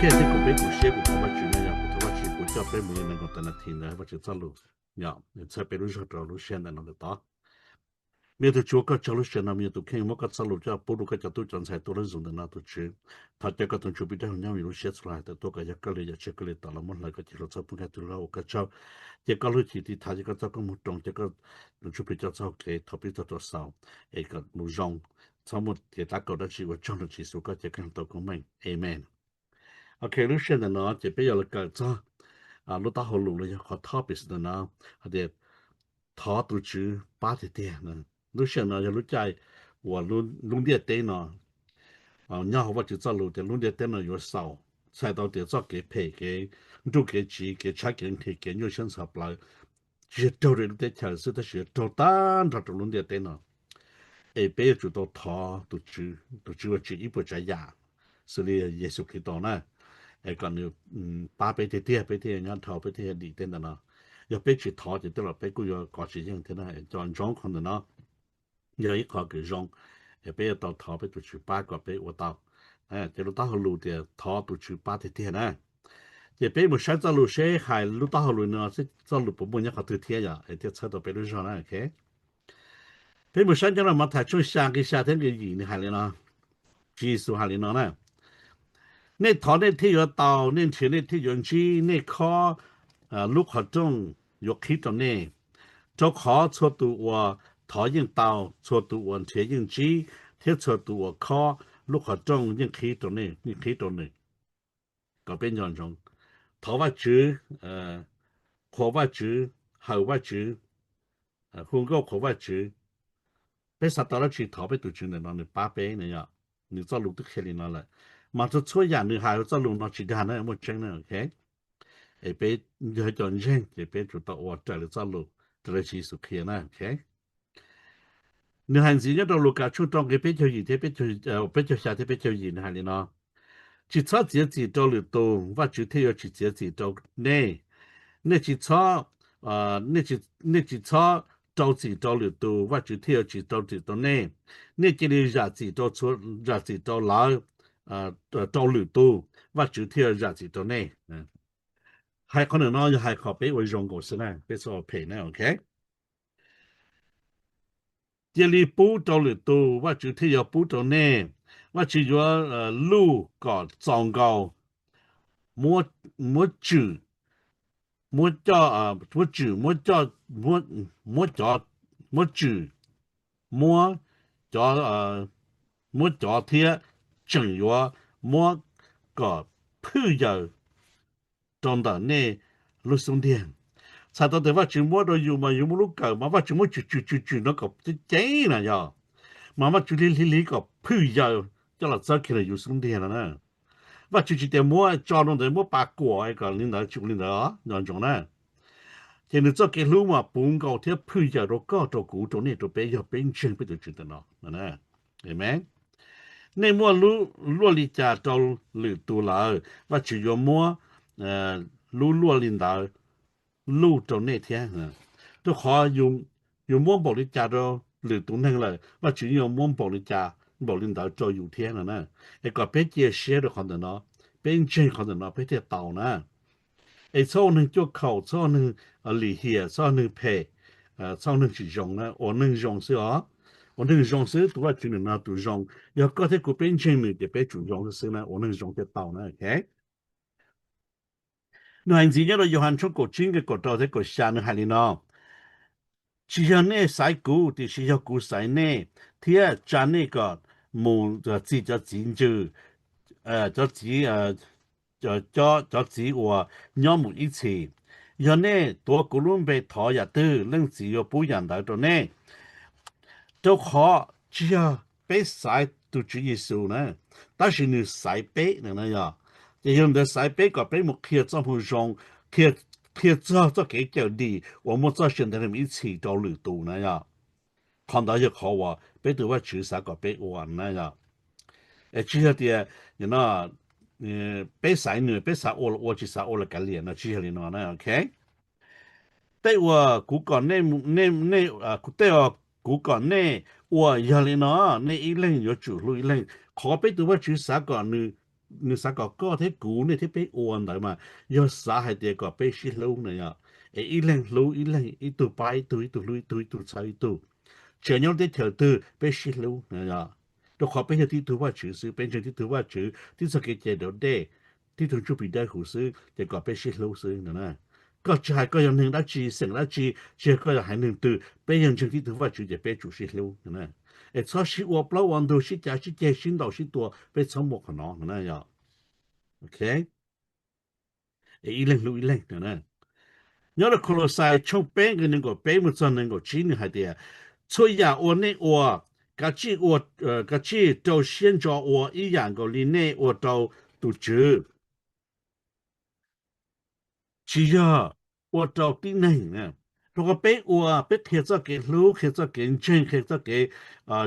Thiab kuv peb kuv siab kuv thov Vajtswv no yog kuv thov Vajtswv kuv coj peb mus li nees nkaum tawm nas this ntawd Vajtswv txoj lus, yog txhawb peb lub zog rau lub sij hawm ntawm no lawm tod. Me tug Tsuj, koj tsaug lub sij hawm no, me tug kheej muab koj txoj lus coj pub rau koj cov tub cov ntxhais tuaj lub zos ntawm no tus Tswv. Thov caw koj tus Ntsuj Plig dawb huv nyob vim lub siab txhua tus hais tias tuaj kom yog koj li yam tsiaj koj li tom los muab hlawv koj cia hluas txhob pub nkag tug lub hauv koj tsaug. Cia koj lub hwj chim tiv thaiv, cia koj txoj koob hmoov roos, cia koj tus Ntsuj Plig coj txoj hau kev thov peb txog rau xaus es kom mus zoo, txhob muaj kev tab kaum dab tsi. Ua tsaug rau Tswv Yexus, koj cia koj tau koob meej. Amees. Ok, lub sij hawm ntawm no ces peb yuav los kawm txog lub taub hau lus los yog qhov topic ntawm no hais tias thov tus Tswv pab tiag tiag. Lub sij hawm no yog lub caij uas lub ntiaj teb no, nyob hauv Vajtswv txoj lus tias lub ntiaj teb no yuav xaus, txhais tau tias txoj kev phem, kev nruj kev tsiv, kev tshaib kev nqhis, kev nyuaj siab ntxhov plawv, tsis yog raug rau lub teb chaws xwb tab sis yog raug tag nrho rau lub ntiaj teb no. Es peb yuav tsum tau thov tus Tswv, tus Tswv uas tsim ib puas tsav yam, xws li Yexus Khetos na, es kom nws pab peb tiag tiag peb thiaj nyob dhau peb thiaj dim tej ntawm no. Yog peb tsis thov ces tej zaum peb kuj yuav kov tsis yeej thiab na. Cov ntsoov qhov ntawm no yog ib qho kws zoo, es peb yuav tau thov peb tus Tswv pab kom peb ua tau. Ces lub taub hau lus tias thov tus Tswv pab tiag tiag na. Ces peb mus saib txoj lus seb hais lub taub hau lus no xwb txoj lus puas muaj nyob qhov twg thiab yom es thiaj txhawb tau peb lub zog na. Peb mus saib nyob rau Mathais tshooj xya nqe xya thiab nqe yim nws hais li no. Tswv Yexus hais li no na: Nej thov nej thiaj yuav tau, nej nrhiav nej thiaj yuav ntsib, nej khob lub qhov rooj yuav qhib rau nej. Rau qhov txhua tus uas thov yeej tau, txhua tus uas nrhiav yeej ntsib, thiab txhua tus uas khob lub qhov rooj yeej qhib rau nej, yeej qhib rau nws. Kom peb nco ntsoov, thov Vajtswv, qhuas Vajtswv, hawm Vajtswv, hu nkauj qhuas Vajtswv. Peb xav tau dab tsi thov peb tus Tswv ntawm no nws pab peb na yom. Nws txoj lus twb qhia li no lawm, mas txhua txhua yam nws hais hauv txoj lus no tsis dag na, muaj tseeb na. Es peb yog cov ntseeg ces peb tsum tau ua raws li txoj lus, raws li Tswv Yexus qhia na. Nws hais ntxiv nyob rau Lukas tshooj rau nqe peb caug yim thiab, peb caug xya thiab peb caug yim nws hais li no: Tsis txhob txiav txim rau lwm tus, Vajtswv thiaj yuav tsis txiav txim rau nej. Nej tsis txhob, nej tsis txhob rau txim rau lwm tus, Vajtswv thiaj yuav tsis rau txim rau nej. Nej cia li zam txim rau, zam txim rau lawv, rau lwm tus, Vajtswv thiaj yuav zam txim rau nej. Hais qhov ntawm no yog hais qhov peb ua zoo nkaus xwb na, peb txhob ua phem na, ok. Cia li pub rau lwm tus, Vajtswv thiaj yuav pub rau nej. Vajtswv yuav luj kom txaus nkaus, muab tswm, muab coj, muab tswm, muab cov, muab tswm, muab cov, muab cov thiab tseem yuav muab kom phwj yaws rau ntawm nej lub xub ntiag. Txhais tau tias Vajtswv muab rau yus mas yus muaj lub kawm mas Vajtswv muab tswm tswm tswm tswm no kom ceev ceev na yog, mas Vajtswv hliv hliv hliv kom phwj yaws coj los txawb kiag rau yus xub ntiag no na. Vajtswv tsis tias muab tso rau ntawd muab pas kuam kom li ntawd, tsis ua li ntawd os, nco ntsoov na. Ces nws txoj kev hlub mas puv nkaus thiab phwj yaws rau koj, rau kuv, rau nej, rau peb yog peb ntseeg peb tus Tswv ntawm no. Amees. Nej muaj lub luaj li cas rau lwm tus lawm, Vajtswv yuav muab lub luaj li ntawd luj rau nej thiab. Rau qhov yus muab npaum li cas rau lwm tus neeg lawm, Vajtswv yeej yuav muab npaum li cas, npaum li ntawd rau yus thiab no na. Es kom peb cia siab rau qhov ntawm no, peb ntseeg qhov ntawm no peb thiaj tau na. Es txhob ua neeg cuaj khaum, txhob ua neeg lim hiam, txhob ua neeg phem, txhob ua neeg tsis zoo na, ua neeg zoo xwb os. Ua neeg zoo xwb, tus Vajtswv nws no tus zoo. Yog koj thiab kuv peb ntseeg nws ces peb tsum zoo xwb xwb na, ua neeg zoo thiaj tau na. Nws hais ntxiv nyob rau Yauhas tshooj kaum tsib nqe kaum rau thiab kaum xya nws hais li no: Tsis yog nej xaiv kuv, tiam sis yog kuv xaiv nej thiab tsa nej kom mus txi cov txiv ncw, cov txiv, cov txiv uas nyob mus ib txhis. Yog nej tuav kuv lub npe thov yam twg, Leej Txiv yuav pub yam ntawd rau nej. Rau qhov tsis yog peb xaiv tus Tswv Yexus na, tab sis nws xaiv peb na yog. Ces yog li ntawd xaiv peb kom peb mus qhia txoj moo zoo, qhia txog txoj kev cawm dim uas muaj txoj sia ntev mus ib txhis rau lwm tus na yog. Qhov ntawd yog qhov uas peb tus Vajtswv xav kom peb ua na yog. Es tsis yog tias peb xaiv nws, peb xav ua los ua, tsis xav ua los kav liam no, tsis yog li no na, ok. Tej uas kuv kom nej, tej uas kuv kom nej ua yog li no, nej ib leeg yuav tsum hlub ib leeg. Qhov peb tus Vajtswv xav kom nws nws xav kom koj thiab kuv, nej thiab peb ua ntawd mas yog xav hais tias kom peb sib hlub na yom, es ib leeg hlub ib leeg, ib tug pab ib tug, ib tug hlub ib tug, ib tug txhawb ib tug. Tsis nyob lub teb chaws twg peb sib hlub na yom, rau qhov peb yog tib tug Vajtswv xwb, peb ntseeg tib tug Vajtswv, tib txoj kev cai raus dej, tib tug ntsuj plig dawb huv xwb, ces kom peb sib hlub xwb no na. Koj tsis hais koj yog neeg dab tsi, xeem dab tsi, tsis hais koj yog haiv neeg twg, peb yog ntseeg tib tug Vajtswv ces peb tsum sib hlub no na. Es txhob sib ua plaub ua ntug, sib cav sib ceg, sib ntaus sib tua, peb txhob muaj qhov no no na yom. Ok, es ib leeg hlub ib leeg no na. Nyob rau Kolauxais tshooj peb nqe nees nkaum peb mus txog nees nkaum tsib nws hais tias, txhua yam uas nej ua, kav tsij ua, kav tsij rau siab ntso ua ib yam nkaus li nej ua rau tus Tswv, tsis yog ua rau tib neeg. Rau qhov peb ua, peb qhia txoj kev hlub, qhia txoj kev ntseeg, qhia txoj kev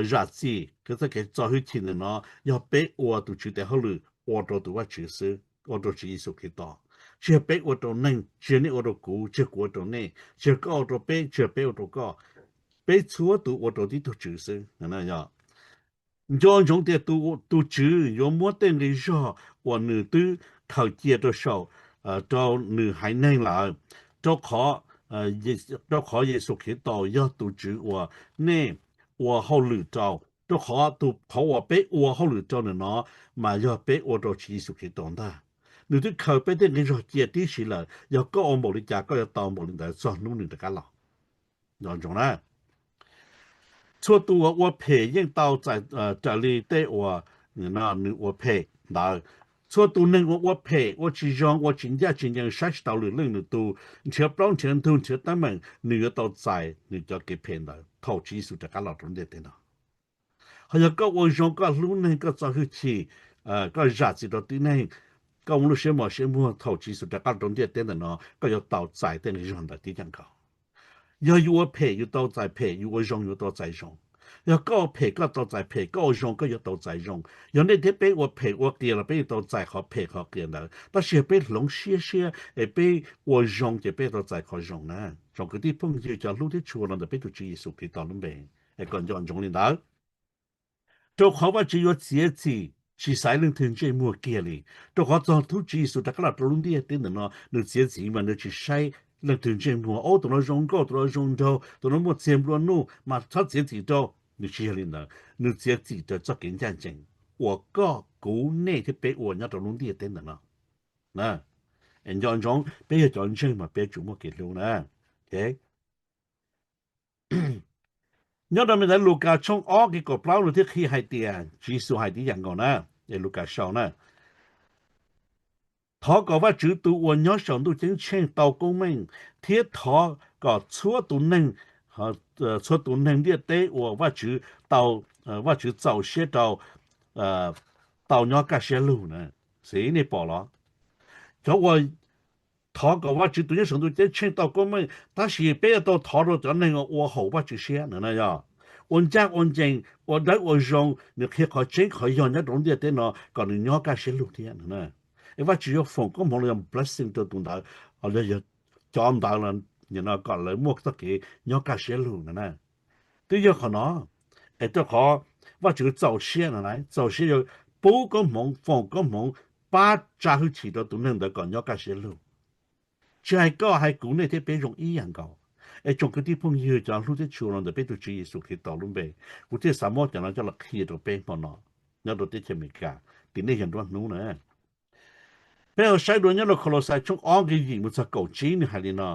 zam txim, qhia txoj kev txo hwj chim ntawm no, yog peb ua tus Tswv tes hauj lwm, ua rau tus Vajtswv xwb, ua rau Tswv Yexus Khetos. Tsis yog peb ua rau neeg, tsis yog nej ua rau kuv, tsis yog kuv ua rau nej, tsis yog koj ua rau peb, tsis yog peb ua rau koj. Peb txhua tus ua rau tib tug Tswv xwb. Nco ntsoov tias tus Tswv yuav muab tej nqi zog uas nws twb khaws cia rau saum, rau nws haiv neeg lawm, rau qhov, rau qhov Yexus Khetos yog tus Tswv uas nej ua hauj lwm rau, rau qhov tus, qhov uas peb ua hauj lwm rau ntawm no mas yog peb ua rau Tswv Yexus Khetos ntag. Nws twb khaws peb tej nqi zog cia tib si lawm, yog koj ua npaum li cas koj yuav tau npaum li ntawd txog hnub nws rov qab los. Nco ntsoov na, txhua tus uas ua phem yeej tau txais raws li tej uas nws ua phem ntawd. Txhua tus neeg uas ua phem, ua tsis zoo, ua tsis ncaj tsis ncees, saib tsis taus lwm leej lwm tus, nrhiav plaub nrhiav ntug nrhiav teeb meem, nws yuav tau txais nws cov kev phem ntawd thaum Tswv Yexus rov qab los rau ntiaj teb no. Ho yog koj ua zoo, koj hlub neeg, koj txo hwj chim, koj zam txim rau tib neeg, koj muaj lub siab mos siab muag, thaum Tswv Yexus rov qab los rau ntiaj teb ntawm no koj yuav tau txais tej nqi zog ntawd tib yam nkaus. Yog yus ua phem yus tau txais phem, yus ua zoo yus tau txais zoo. Yog koj ua phem koj tau txais phem, koj ua zoo koj yuav tau txais zoo. Yog nej thiab peb ua phem ua qias los peb yuav tau txais qhov phem qhov qias ntawd, tab sis yog peb hloov siab siab es peb ua zoo ces peb tau txais qhov zoo na. Tsoom kwv tij phooj ywg cov hlub thiab tshua los ntawm peb tus Tswv Yexus Khetos lub npe, es kom nco ntsoov li ntawd. Rau qhov Vajtswv yuav txiav txim tsis xaiv leej twg ntsej muag kiag li. Rau qhov txog hnub Tswv Yexus rov qab los rau lub ntiaj teb ntawm no, nws txiav txim mas nws tsis saib leej twg ntsej muag, o, tus no zoo nkauj, tus no zoo nraug, tus no muaj txiag nplua nuj, mas txhob txiav txim rau. Nws tsis yog li ntawd, nws txiav txim rau txoj kev ncaj ncees uas koj, kuv, nej thiab peb ua nyob rau lub ntiaj teb ntawm no. Nco ntsoov, peb yog cov ntseeg mas peb tsum muaj kev hlub na. Nyob rau me ntawv Lukas tshooj ob nqe kaum plaub nws thiaj qhia hais tias, Tswv Yexus hais tib yam nkaus na, es Lukas sau na, thov kom Vajtswv tus uas nyob saum ntuj ceeb tsheej tau koob meej, thiab thov kom txhua tus neeg, txhua tus neeg ntiaj teb uas Vajtswv tau, Vajtswv txaus siab rau, tau nyob kaj siab lug na. Xij nej pom los, cov uas thov kom Vajtswv tus nyob saum ntuj ceeb tsheej tau koob meej, tab sis peb yuav tau thov rau cov neeg uas ua haum Vajtswv siab na, yog ua ncaj ua ncees, ua dawb ua zoo, nws qhia qhov tseeb qhov yog nyob rau lub ntiaj teb no kom nws nyob kaj siab lug thiab. Es Vajtswv yuav foom koob hmoov los yog blessing rau tus ntawd, los yog cov ntawd, kom lawv muaj txoj kev nyob kaj siab lug na. Twb yog qhov no, es rau qhov Vajtswv txaus siab no, txaus siab yuav pub koob hmoov, foom koob hmoov, pab tsa hwj chim rau tus neeg ntawd kom nyob kaj siab lug. Tsis hais koj hais kuv, nej thiab peb zoo ib yam nkaus. Es tsoom kwv tij phooj ywg cov hlub thiab tshua los ntawm peb tus Tswv Yexus Khetos lub npe, kuv thiaj xav muab cov no coj los qhia rau peb hmo no nyob rau teb chaws Amelikas, tim nej yog nruab hnub na. Peb ho saib dua nyob rau Kolauxais tshooj ob nqe yim mus txog kaum tsib nws hais li no,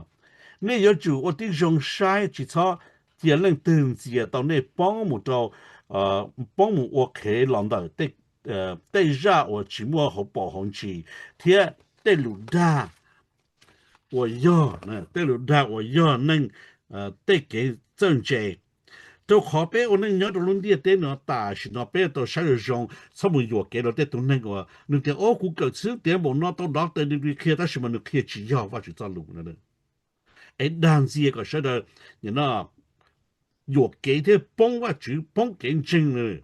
nej yuav tsum ua tib zoo saib tsis txhob cia leej twg ntxias tau nej poob mus rau, poob mus ua qhev los ntawm tej zaj uas tsis muaj hauv paus hauv ntsis, thiab tej lus dag uas yog, tej lus dag uas yog neeg tej kev txawj ntse. Rau qhov peb ua neej nyob rau lub ntiaj teb no tam sim no peb tau saib zoo zoo, txhob mus yuam kev rau tej tus neeg uas nws tias, o, kuv kawm xwb tiav npaum no tau doctor degree qhia, tab sis mas nws qhia tsis yog Vajtswv txoj lus no. Es dag ntxias kom sawv daws yuam kev thiab poob Vajtswv, poob kev ntseeg nws.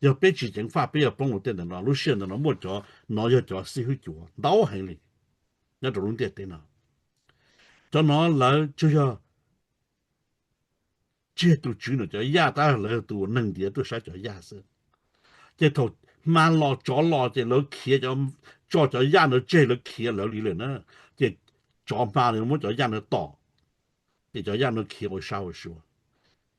Yog peb tsis ceev faj peb yuav poob rau tej ntawm no. Lub sij hawm ntawm no muaj cov no yog cov xib hwb cuav ntau heev li nyob rau lub ntiaj teb no. Cov no lawv tsuas yog tseg tus Tswv nws cov yaj, tab lawv yog tus uas neeg ntiav tuaj saib cov yaj xwb. Ces thaum hma los tsov los ces lawv khiav, tso cov yaj ntawd tseg, lawv khiav lawv li lawm na. Ces tsov hma no muab cov yaj ntawd tom, ces cov yaj ntawd khiav ua sab ua sua.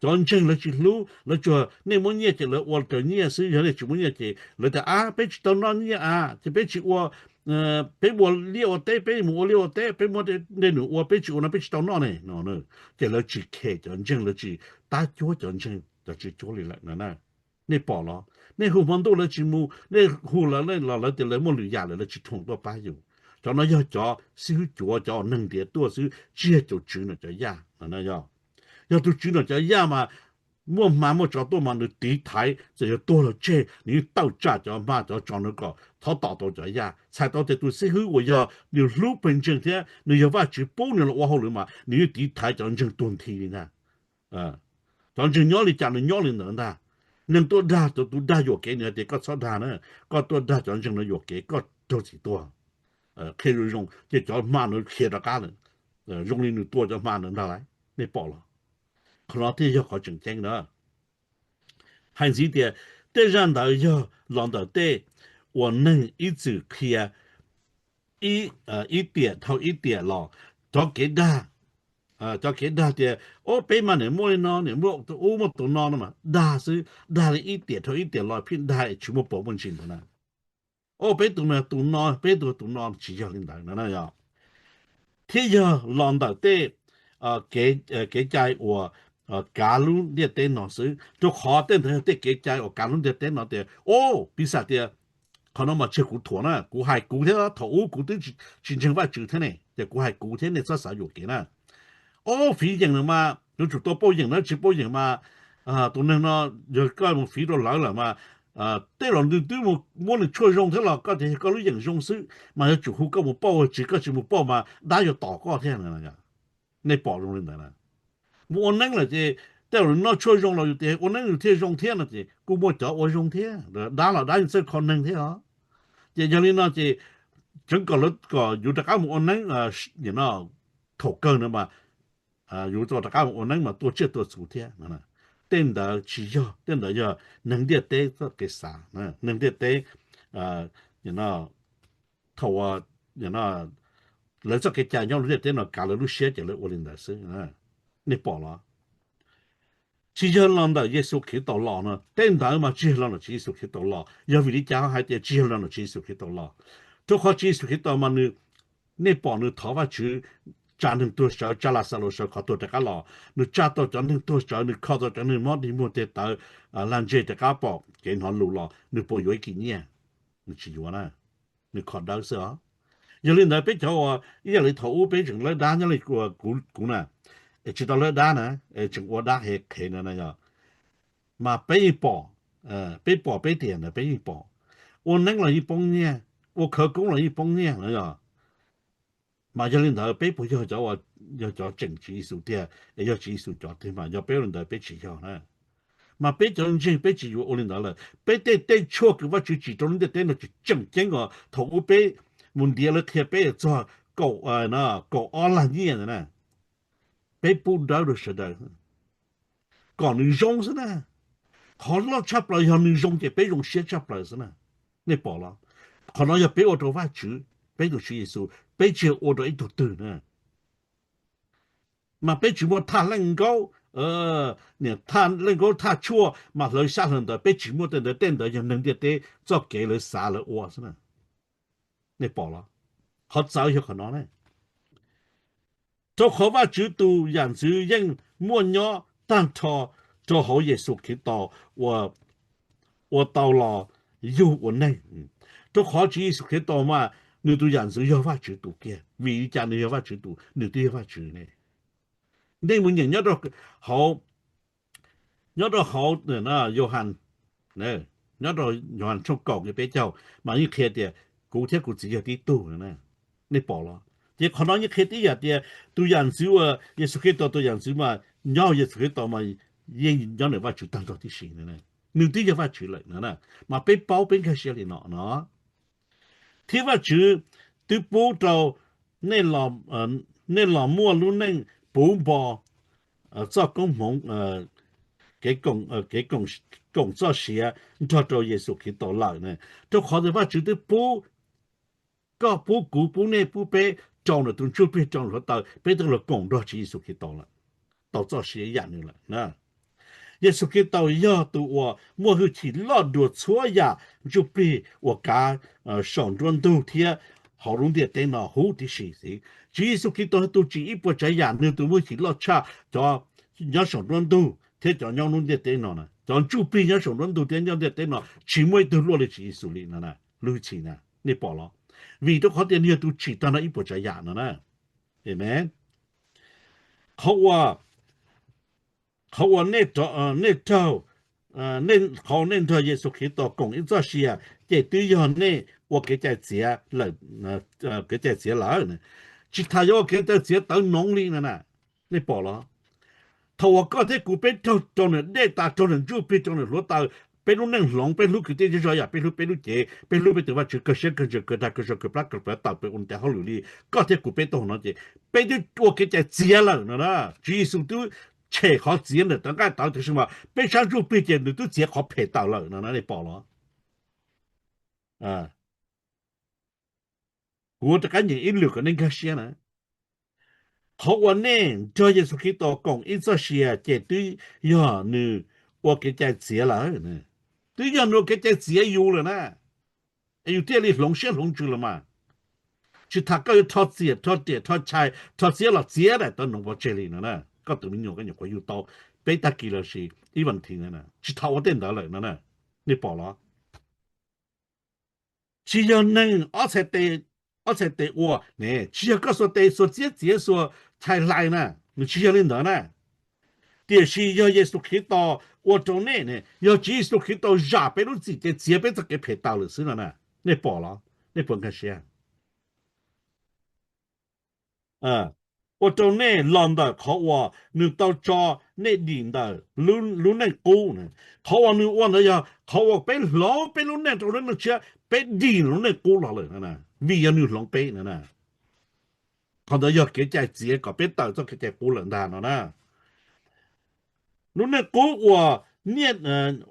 Cov ntseeg lawv tsis hlub, lawv tsuas nej muab nyiaj ces lawv ua raws nyiaj xwb, yog nej tsis muab nyiaj ces lawv tias, a, peb tsis tau noj nyiaj a, ces peb tsis ua, peb ua liaj ua teb, peb mus ua liaj ua teb, peb muab dej num ua, peb tsis ua no peb tsis tau noj ne no. Ces lawv tsis khem cov ntseeg, lawv tsis tab cuab cov ntseeg, cov tswv cuab li lawm no na. Nej pom los, nej hu hmo ntuj lawv tsis mus, nej hu lawv los lawv tias lawv muaj lwm yam lawm, lawv tsis thoom tuaj pab yus. Cov no yog cov xib hwb cuav, cov neeg ntiav tuaj xwb, tsis yog tus tswv no cov yaj no. Yog tus tswv no cov yaj mas muaj hma muaj tsov tuaj mas nws tiv thaiv, txawm yog tuag los tseg nws yeej tawm tsam cov hma cov tsov no kom txhob tom tau cov yaj. Txhais tau tias tus xib hwb uas yog nws hlub pawg ntseeg thiab nws yog Vajtswv pub nws los ua hauj lwm mas nws yeej tiv thaiv cov ntseeg tuag nthi li ntag. Cov ntseeg nyob li cas nws nyob li ntawd ntag. Neeg tuaj dag, cov tus dag yuam kev nws hais tias koj txhob dag na, koj tuaj dag cov ntseeg no yuam kev koj raug txim tuag. Qhia zoo zoo ces cov hma no khiav rov qab lawm, zoo li nws tua cov hma ntawd ntag lauj. Nej pom los? Qhov no thiaj yog qhov tseem ceeb na. Hais ntxiv tias tej zaj ntawd yog los ntawm tej uas neeg ib txwm qhia ib tiam dhau ib tiam los. Cov kev dag, cov kev dag tias, o, peb mas niam muaj li no, niam muaj tus ub muaj tus no no mas dag xwb, dag li ib tiam dhau ib tiam los, pheej dag es tsis muaj pom muaj ntsis ntawd na. O, peb tus no tus no, peb tus tus no, tsis yog li ntawd no na. Thiab yog los ntawm tej kev cai uas kav lub ntiaj teb no xwb, rau qhov tej ntawd yog tej kev cai uas kav lub ntiaj teb no tias, o, piv xam tias, qhov no mas tsis yog kuv thuam na, kuv hais kuv thiab, thaum ub kuv twb tsis ntseeg Vajtswv thiab ne, ces kuv hais kuv thiab, nej txhob xav yuam kev na. O, fiv yeem no mas yuav tsum tau pauj yeem na, tsis pauj yeem mas tus neeg no, yog koj mus fiv rau lawv lawm mas tej zaum nws twb mus muab nws tshuaj zoo thiab los koj tias yog koj lub yeem zoo xwb mas yuav tsum hu koj mus pauj, tsis koj tsis mus pauj mas dab yuav tom koj thiab. Nej pom zoo li ntawd na. Mus ua neeb lawm ces tej zaum nws noj tshuaj zoo los yus tias ua neeb yus thiaj zoo thiab no ces kuj muaj cov ua zoo thiab, dab los dab yeej txawj kho neeg thiab os. Ces yog li no ces tseev kom lawv kom yus rov qab mus ua neeb, thaum kawg no mas yus rov qab mus ua neeb mas tuaj tsiaj tuaj txhu thiab. Tej ntawd tsis yog, tej ntawd yog neeg ntiaj teb txoj kev xav, neeg ntiaj teb thaum lawv txoj kev cai nyob lub ntiaj teb no kav lawv lub siab ces lawv ua li ntawd xwb. Nej pom los? Tsis yog los ntawm Yexus Khetos los no, tej ntawd mas tsis yog los ntawm Tswv Yexus Khetos los. Yog vim li cas ho hais tias tsis yog los ntawm Tswv Yexus Khetos los? Rau qhov Tswv Yexus Khetos mas nws, nej pom nws thov Vajtswv tsa neeg tuag sawv, tsa Laxalus sawv qhov tuag rov qab los, nws tsa tau cov neeg tuag sawv, nws kho tau cov neeg mob dig muag tes taw, lag ntseg rov qab pom kev hnov lus los, nws puas yuav ib kis nyiaj? Nws tsis yuav na, nws kho dawb xwb os. Yog li ntawd peb cov uas ib yam li thaum ub peb tseem lawb dab nyob li kuv na, es tsis tau lawb dab na, es tseem ua dab hev qhev na, mas peb yeej pom, peb pom peb tiam ntawd peb yeej pom. Ua neeb los yeej poob nyiaj, ua khawv koob los yeej poob nyiaj na yog. Mas yog li ntawd peb puas yog cov, yog cov tseem Tswv Yexus tiag, es yog Tswv Yexus cov tiag mas yog peb ua li ntawd peb tsis yog na. Mas peb cov ntseeg peb tsis yuav ua li ntawd lawm. Peb tej tej tshuaj kws Vajtswv tsim rau lub ntiaj teb no tseem ceeb os. Thaum ub peb mus ntiav lawv qhia peb txog kaum, kaum ob lag nyiaj ntawd na, peb pub dawb rau sawv daws kom nws zoo xwb na. Qhov loj tshaj plaws yog nws zoo ces peb zoo siab tshaj plaws xwb na. Nej pom los? Qhov no yog peb ua rau Vajtswv, peb tus Tswv Yexus, peb tsis yog ua rau ib tug twg na. Mas peb tsis muaj thaj leej nkaub, niam thaj leej nkaub thaj tshuaj mas hlawv sab hlawv ntawd, peb tsis muaj tej ntawd. Tej ntawd yog neeg ntiaj teb txoj kev lawv xav lawv ua xwb na. Nej pom los? Qhov txawv yog qhov no ne. Rau qhov Vajtswv tus yam ntxwv yeej muaj nyob tag nrho rau hauv Yexus Khetos uas tau los yug ua neeg. Rau qhov Tswv Yexus Khetos mas nws tus yam ntxwv yog Vajtswv tus kiag. Vim li cas nws yog Vajtswv tus? Nws twb yog Vajtswv ne. Nej mus nyeem nyob rau hauv, nyob rau hauv Yauhas, nyob rau Yauhas tshooj kaum nqe peb caug mas yeej qhia tias kuv thiab kuv Txiv yog tib tug. Nej pom los? Ces qhov no yeej qhia tib yam tias tus yam ntxwv uas Yexus Khetos tus yam ntxwv mas nyob hauv Yexus Khetos mas yeej nyob ntawm Vajtswv tag nrho tib si. Nws twb yog Vajtswv lawm no, mas peb paub peb nkag siab li no no. Thiab Vajtswv twb pub rau nej los muaj lub neej puv npo txoj koob hmoov, kev koom, koom txoj sia nrog rau Yexus Khetos lawm na. Rau qhov tias Vajtswv twb pub, koj pub kuv, pub nej, pub peb rau nws tus ntsuj plig, rau nws hluav taws, peb thiaj los koom nrog Tswv Yexus Khetos lawm, tau txoj sia ib yam nws lawm na. Yexus Khetos yog tus uas muaj hwj chim loj dua txhua yam ntsuj plig uas kav saum nruab ntug thiab hauv lub ntiaj teb no huv tib si xwb. Tswv Yexus Khetos yog tus tsim ib puas tsav yam, nws tus muaj hwj chim loj tshaj cov nyob saum nruab ntug thiab cov nyob lub ntiaj teb no na. Cov ntsuj plig nyob saum nruab ntug thiab nyob ntiaj teb no tsis muaj ib tug luaj li Tswv Yexus li no na, lub hwj chim na, nej pom los? Vim rau qhov tias nws yog tus tsim tag nrho ib puas tsav yam no na. Amen. Qhov uas, qhov uas nej, nej raug, qhov uas nej nrog Yexus Khetos koom ib txoj sia, ces twb yog nej ua kev cai txiav lawm, kev cai txiav lawm. Tsis tas yuav ua kev cai txiav tawv noov li no na, nej pom los? Thaum uas koj thiab kuv peb raug rau nws dej tas, raug nws ntsuj plig, raug nws hluav taws, peb lub neej hloov, peb hlub kwv tij zej zog yam peb hlub peb lub cev, peb hlub peb tus Vajtswv kawg siab kawg ntsws kawg dag kawg zog kawg plab kawg plawv tawm pes ua nws tes hauj lwm li, koj thiab kuv peb tuaj no ces peb twb ua kev cai txiav lawm no na. Tswv Yexus twb tshem qhov txiav ntawm tawv nqaij tawv, tiam sis mas peb sab ntsuj plig ces nws twb txiav qhov phem tawm lawm no na, nej pom los? Kuv rov qab nyeem ib lwm kom nej nkag siab na. Qhov uas nej nrog Yexus Khetos koom ib txoj sia ces twb yog nws ua kev cai txiav lawm. Twb yog nws ua kev cai txiav yus lawm na, es yus thiaj li hloov siab hloov ntsws los mas. Tsis tas koj yuav rho txiam, rho riam, rho chais, rho txiav los txiav daim tawv noov pov tseg li no na. Koj tus me nyuam koj nyuam qhuav yug tau peb tag kis los sis ib vas thiv no, tsis tau ua tej ntawd lawm no na. Nej pom los? Tsis yog neeg ob txhais tes, ob txhais tes ua ne, tsis yog koj xuas tes xuas txiav txiav xuas chais hlais na, nws tsis yog li ntawd na. Tiam sis yog Yexus Khetos ua rau nej ne, yog Tswv Yexus Khetos zam peb lub txim ces txiav peb txoj kev phem tawm lawm xwb no na. Nej pom los? Nej puas nkag siab? Ua rau nej los ntawm qhov uas nws tau tso nej dim ntawm lub neej qub. Qhov uas nws ua ntawd yog qhov uas peb hloov peb lub neej rau lub neej tshiab, peb dim lub neej qub los lawm, vim yog nws hloov peb no na. Qhov ntawd yog kev cai txiav kom peb tawm txoj kev cai qub lawm ntag no na. Lub neej qub uas,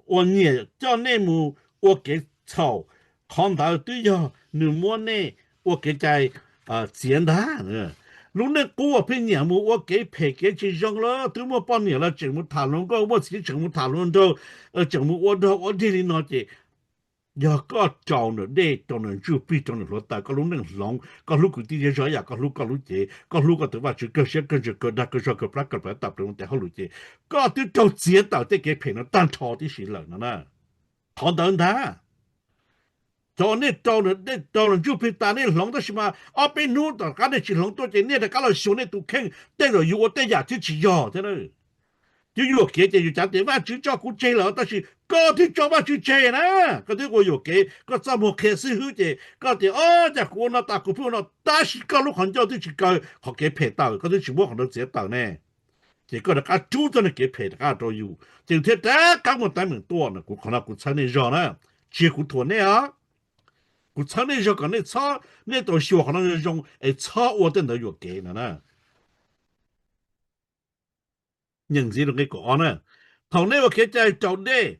uas nyiam coj nej mus ua kev txhaum, qhov ntawd twb yog nws muab nej ua kev cai txiav ntag. Lub neej qub uas pheej nyiam mus ua kev phem kev tsis zoo lawm, twb muaj poj niam los tseem mus tham hluas nkauj, muaj txiv tseem mus tham hluas nraug, tseem mus ua dog ua dig li no ces yog koj rau nws dej, rau nws ntsuj plig, rau nws hluav taws, koj lub neej hloov, koj hlub kwv tij zej zog yam koj hlub koj lub cev, koj hlub koj tus Vajtswv kawg siab kawg ntsws kawg dag kawg zog kawg plab kawg plawv tawm plaws ua tes hauj lwm ces koj twb raug txiav tawm tej kev phem no tag nrho tib si lawm no na. Qhov ntawd ntag, cov nej rau nws dej, rau nws ntsuj plig tas nej hloov, tab sis mas ob peb hnub tom qab nej tsis hloov tuaj ces nej rov qab los xyuas nej tus kheej, tej zaum yus ua tej yam twb tsis yog thiab. Twb yuam kev ces yus cav tias Vajtswv tso kuv tseg lawm, tab sis koj twb tso Vajtswv tseg na. Koj twb ua yuam kev, koj txoj muag qhia xib hwb ces koj tias, o, cas kuv ua no tas kuv pheej ua no, tab sis koj lub qhov ncauj twb tsis kaw qhov kev phem tawm, koj twb tsis muab qhov ntawd txiav tawm ne. Ces koj rov qab rub txoj niag kev phem rov qab rau yus, ces yus thiaj rov qab muaj teeb meem tuaj no. Kuv qhov no kuv txhawb nej zog na, tsis yog kuv thuam nej os. Kuv txhawb nej zog kom nej txhob, nej tau xyuas qhov no zoo es txhob ua tej ntawd yuam kev no na. Nyeem ntxiv rau nqe kaum ob na. Thaum nej ua kev cai raus dej,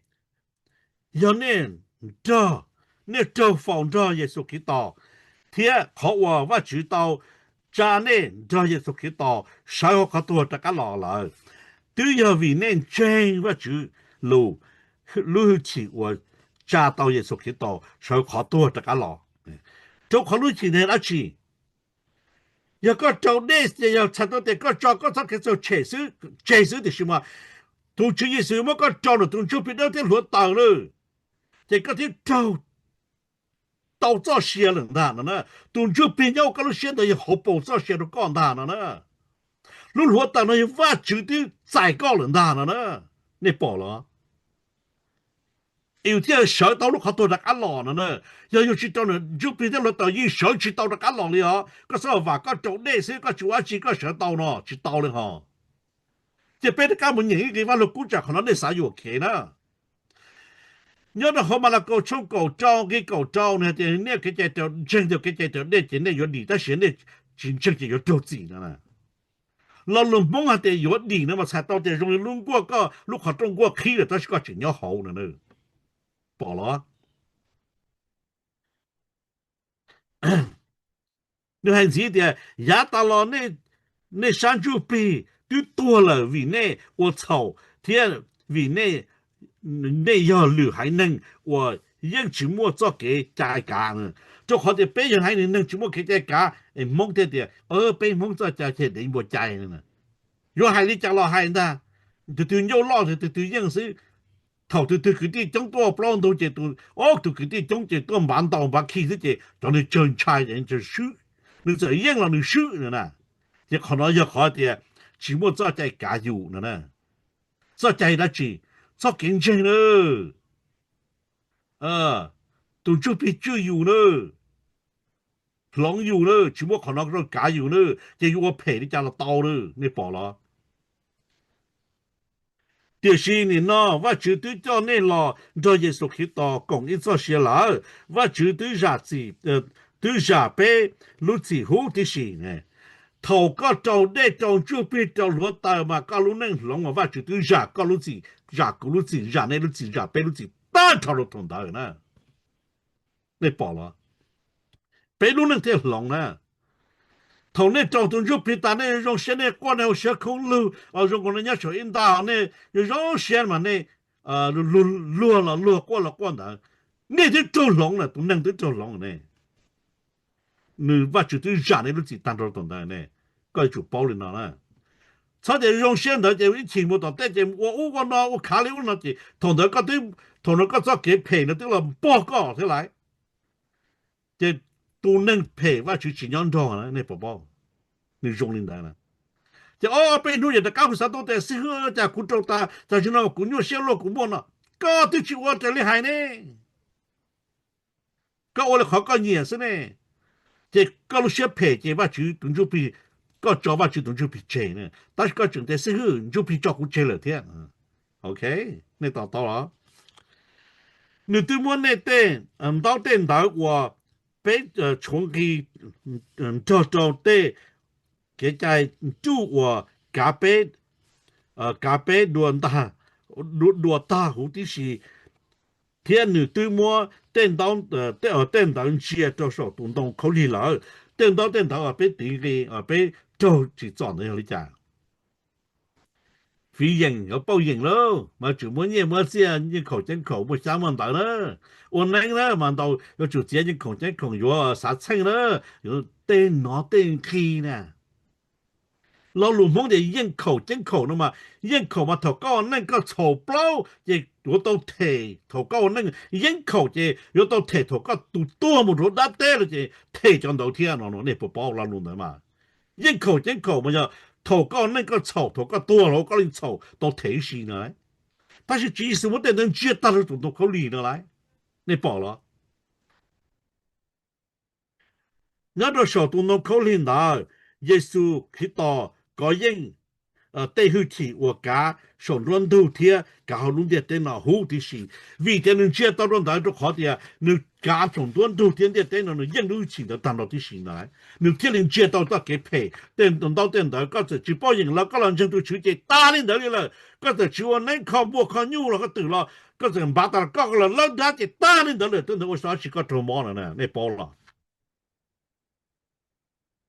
yog nej nrog, nej raug faus nrog Yexus Khetos, thiab qhov uas Vajtswv tau tsa nej nrog Yexus Khetos sawv hauv qhov tuag rov qab los lawm, twb yog vim nej ntseeg Vajtswv lus, lub hwj chim uas tsa tau Yexus Khetos sawv qhov tuag rov qab los. Rau qhov lub hwj chim ntawd dab tsi? Yog koj raus dej ces yog txhais tau tias koj tso koj txoj kev txhaum tshem xwb, tseg xwb, tiam sis mas tus Tswv Yexus muab koj rau nws tus ntsuj plig dawb thiab hluav taws lawm, ces koj thiaj raug tau txoj sia lawm ntag no na. Tus ntsuj plig nyob hauv koj lub siab ntawd yog hauv paus txoj sia rau koj ntag no na. Lub hluav taws no yog Vajtswv twb txais koj lawm ntag no na. Nej pom los? Yus thiaj sawv tau lub qhov tuag rov qab los no na. Yog yus tsis raus nws ntsuj plig thiab hluav taws yeej sawv tsis tau rov qab los li os. Koj xav vam koj raus dej xwb koj tsis ua dab tsi koj sawv tau no tsis tau li hos. Ces peb rov qab mus nyeem ib nqe Vaj Lug Kub tsam qhov no nej xav yuam kev na. Nyob rau hauv Malakaus tshooj kaum rau nqe kaum rau nws tias nej kev cai raus, ntseeg tias kev cai raus dej ces nej yuav dim, tab sis nej tsis ntseeg ces yuav raug txim no na. Lo lus Hmoob hais tias yuav dim no mas txhais tau tias zoo li lub nkuaj koj lub qhov rooj nkuaj qhib lawm tab sis koj tseem nyob hauv no na. Pom los? Nws hais ntxiv tias yav tas los nej sab ntsuj plig twb tuag lawm vim nej ua txhaum thiab vim nej yog lwm haiv neeg uas yeej tsis muaj txoj kev cai kav. Rau qhov tias peb yog haiv neeg tsis muaj kev cai kav es Hmoob thiaj tias peb Hmoob txoj cai ces dev npua cai. Yuav hais li cas los hais ntag, tus twg ncauj loj tus twg yeej xwb. Thaum tus twg kwv tij coob tuaj plaub ntug ces tus, o, tus kwv tij coob ces tuaj npav ntaus npav khi xwb ces cov nws tsawg ntshai ces nws swb, nws txawm yeej los nws swb no na. Ces qhov no yog qhov tias tsis muaj txoj cai kav yus no na. Txoj cai dab tsi? Txoj kev ntseeg na. Tus ntsuj plig tswj yus na, hloov yus na, tsis muaj qhov no rau kav yus na, ces yus ua phem li cas los tau na, nej pom los? Tiam sis nim no Vajtswv twb coj nej los nrog Yexus Khetos koom ib txoj sia lawm, Vajtswv twb zam txim, twb zam peb lub txim huv tib si. Thaum koj rau dej rau ntsuj plig rau hluav taws mas koj lub neej hloov mas Vajtswv twb zam koj lub txim, zam kuv lub txim, zam nej lub txim, zam peb lub txim tag nrho rau thaum ntawd na. Nej pom los? Peb lub neej thiaj hloov na. Thaum nej rau tus ntsuj plig tas nej zoo siab, nej quaj nej hauv siab khoob lug, zoo nkaus nej nyob saum ib nta, nej zoo siab mas nej luag los luag, quaj los quaj ntawd, nej twb raug hloov na, tus neeg twb raug hloov ne. Nws Vajtswv twb zam nej lub txim tag nrho thaum ntawd ne. Koj yuav tsum paub li no na. Txhob tias zoo siab ntawd ces ib chim mus tom tej ces ua ub ua no ua khav li ub no ces thaum ntawd koj twb, thaum no koj txoj kev phem no twb los pog koj thiab lawm. Ces tus neeg phem Vajtswv tsis nyob nrog na, nej puas paub? Nws zoo li ntawd na. Ces ob peb hnub yog rov qab hu xav tau tias xib hwb cas kuv raug tas, tam sim no kuv nyuaj siab luaj kuv muaj no. Koj twb tsis ua raws li hais ne. Koj ua li qhov koj nyiam xwb ne. Ces koj lub siab phem ces Vajtswv tus ntsuj plig, koj tso Vajtswv tus ntsuj plig tseg, tab sis koj tseem tias xib hwb ntsuj plig tso kuv tseg lawm thiab. Ok, nej to taub los? Nws twb muab nej tej ntaub tej ntawv uas peb tshuav nqi nrog rau tej kev cai nruj uas kav peb, kav peb dua tag huv tib si, thiab nws twb muab tej ntawv ntsia rau saum tus ntoo khaub lig lawm. Tej ntaub tej ntawv uas peb tiv nqi, peb raug tsim txom ntawd yog li cas? Fiv yeem yuav pauj yeem lauj, mas tseem muab nyiaj muab txiaj, yeej khaum ceeb khaum, muaj xyab muaj ntawv na. Ua neeb na mas ntau yuav tsum txiav yeej khaum ceeb khaum, yuav xav txheej na, yuav tej nov tej nqi na. Lo lus Hmoob tias yeej khaum ceeb khaum no mas, yeej khaum mas thaum koj ua neej koj txhaum plaub ces yuav tau them thaum koj ua neej, yeeb khaum ces yuav tau them thaum koj tus tuag mus rau dab teb lawm ces them cov ntawd thiab no, nej puas paub lo lus ntawd mas? Yeej khaum ceeb khaum mas yog thaum koj ua neej koj txhaum, thaum koj tuag los koj li txhaum tau them ib si no. Tab sis Tswv Yexus muab tej ntawd ntsia tag rau tus ntoo khaub lig no lauj, nej pom los? Nyob rau saum tus ntoo khaub lig ntawd, Yexus Khetos kov yeej tej hwj chim uas kav saum nruab ntug thiab kav hauv lub ntiaj teb no huv tib si. Vim tias nws ntsia tau rau ntawd rau qhov tias nws kav saum nruab ntug thiab ntiaj teb no nws yeej lub hwj chim ntawd tag nrho tib si ntawd. Nws thiaj li ntsia tau txoj kev phem, tej ntaub tej ntawv, koj txawm tsis pauj yeem los koj los ntseeg tus Tswv ces tag li ntawd li lawm. Koj txawm tsis ua neeb kho npua kho nyuj los koj twm los, koj txawm npav tas los koj los lawb dab ces tag li ntawd lawm, twb ntawd ua xyov tsis koj raug mob no na, nej paub los?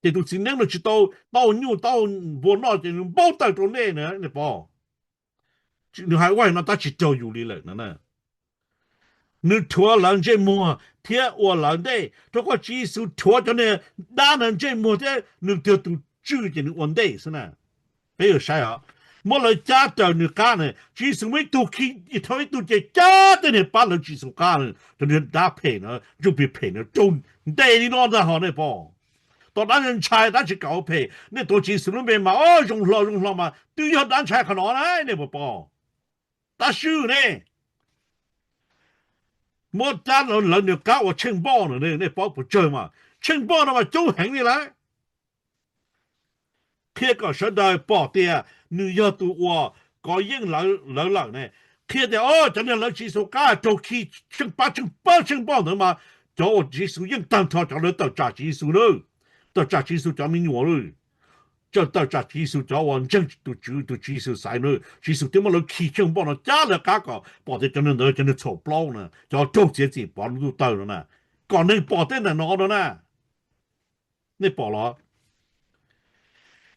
Ces tus txiv neeb no tsis tau tau nyuj tau npua noj ces nws npaub tawm rau nej na, nej paub? Nws hais ua no tab tsis raug yus li lawm no na. Nws rhuav lawv ntsej muag thiab ua lawv ntej, rau qhov Tswv Yexus rhuav cov niag dab ntawd ntsej muag thiab nws yog tus tswj ces nws ua ntej xwb na. Peb yuav saib os, muab lawv cab raws nws qab na. Tswv Yexus muaj ib tug khi dhau ib tug ces cab tej niag pab lawv Tswv Yexus qab na, cov niag dab phem na, ntsuj plig phem na raug ntes li no ntag ho nej pom. Tom dab ntshai dab tsis kam ua phem, nej tuav Tswv Yexus lub npe mas o zoo hlo zoo hlo mas twb yog dab ntshai qhov no na, nej puas pom? Tab sis ne, muab cab lawv niag qab ua tsheej npoj no, nej paub puas tsawg mas? Tsheej npoj no mas coob heev li lawm. Qhia kom sawv daws pom tias nws yog tus uas kov yeej lawv lawm ne. Qhia tias o cov niag lawv Tswv Yexus qab raug khi tsheej pab tsheej pab tsheej npoj ntawd mas cov uas Tswv Yexus yeej tag nrho cov lawv tawm tsam Tswv Yexus na, tawm tsam Tswv Yexus cov me nyuam lawm. tsawg tawm tsam Tswv Yexus cov uas ntseeg tus Tswv, tus Tswv Yexus xaiv na, Tswv Yexus thiaj muab lawv khi tsheej npoj no cab lawv qab kom pom tias cov neeg ntawd cov neeg txhaum plaub na, cov raug txiav txim pov ntuj tawg no na, kom neeg pom tej ntawm no no na. Nej pom los?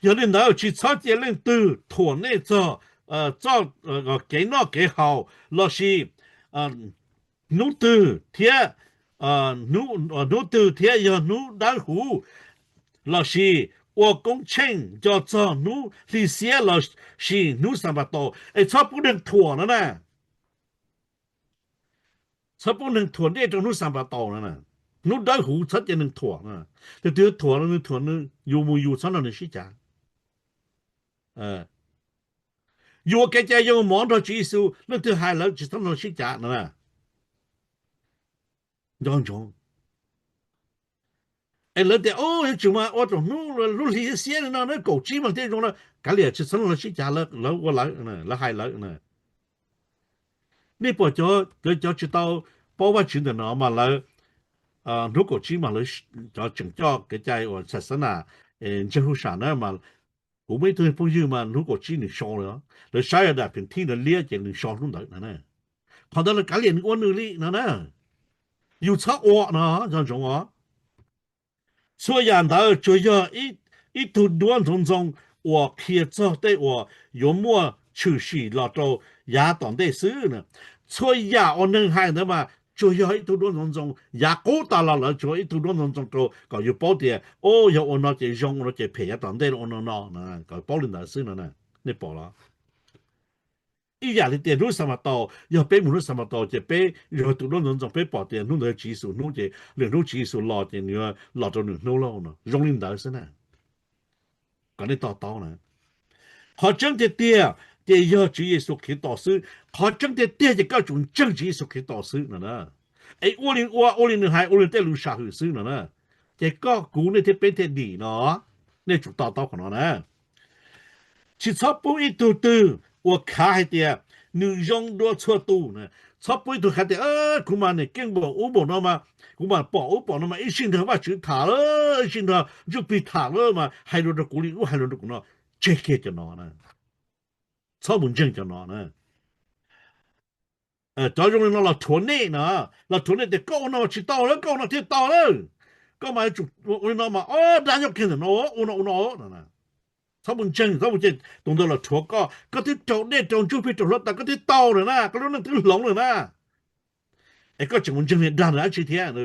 Yog li ntawd tsis txhob cia leej twg thuam nej txog txoj kev noj kev haus lossis hnub twg thiab hnub twg thiab yog hnub dawb huv lossis ua koob tsheej nco txog hnub hli xiab lossis hnub Xanpataus es txhob pub neeg thuam no na. Txhob pub neeg thuam nej rau hnub Xanpataus no. Hnub dawb huv txhob cia neeg thuam. Tus twg thuam, nws thuam nws, yus mus yus, txhob nrog nws sib cav. Yus ua kev cai yoo mov nrog Tswv Yexus, leej twg hais lawv tsis txhob nrog sib cav no. Nco ntsoov. Es lawv tias, yuav tsum mas ua rau hnub lub hli xiab li no na, kaum tsib mas thiaj zoo na. Kav liam, tsis txhob nrog lawv sib cav, lawv ua lawv, lawv hais lawv. Nej pom cov, cov tsis tau paub Vajtswv ntawm no mas lawv, hnub kaum tsib mas lawv, cov tseem coj kev cai uas xas xas nas ntseeg huj sam na mas, kuv muaj ib tug phooj ywg mas hnub kaum tsib nws so lawm, lawv saib daim pheem thij no liab ces nws so hnub ntawd no. Qhov ntawd lawv kav liam nws ua nws li no na. Yus txhob ua no, nco ntsoov os. Txhua yam ntawd tsuas yog ib tug duab ntxoov ntxoo uas qhia txog tej uas yuav muaj tshwm sim los rau yav tom ntej xwb na. Txhua yam uas neeg hais ntawd mas tsuas yog ib tug duab ntxoov ntxoo yav qub tas los, lawv tsuas ib tug duab ntxoov ntxoo rau kom yus paub tias, o, yog ua no ces zoo, ua no ces phem, yav tom ntej ua no no, kom paub li ntawd xwb no. Nej pom los? Ib yam li tias hnub Xanpataus, yog peb mus hnub Xanpataus ces peb yog tus duab ntxoov ntxoo, peb pom tias hnub ntawd Tswv Yexus hnub ces lwm hnub Tswv Yexus los ces nws los rau nws hnub lauj no, zoo li ntawd xwb na. Kom nej to taub na. Qhov tseeb tiag tiag ces yog Tswv Yexus Khetos xwb. Qhov tseeb tiag tiag ces koj tsum ntseeg Tswv Yexus Khetos xwb no na. Es ua li ua, ua li nws hais, ua li tej lus sam hwm xwb no na. Ces koj kuv nej thiab peb thiaj dim no. Nej tsum to taub qhov no na. Tsis txhob pub ib tug twg uas khav hais tias nws zoo dua txhua tus na. Txhob pub ib tug khav tias, kuv mas niam keej npaum ub npaum no mas, kuv mas pom ub pom no mas ib sij nrog Vajtswv tham lawm, ib sij nrog ntsuj plig tham lawm mas hais lus rau kuv li ub, hais lus rau kuv no. Tseg kiag cov no na. Txhob mus ntseeg cov no na. Cov zoo li no los rhuav nej no, los rhuav nej tias koj ua no tsis tau lawm, koj ua no thiaj tau lawm. Koj mas yuav tsum ua li no mas, o, dab nyob kiag ntawm no, ua no ua no. Txhob mus ntseeg, txhob mus cia tus ntawd los rhuav koj, koj twb raug dej raug ntsuj plig raug hluav taws koj twb tau lawm na, koj lub neej twb hloov lawm na. Es koj tseem mus ntseeg niag dag ntawd dab tsi thiab?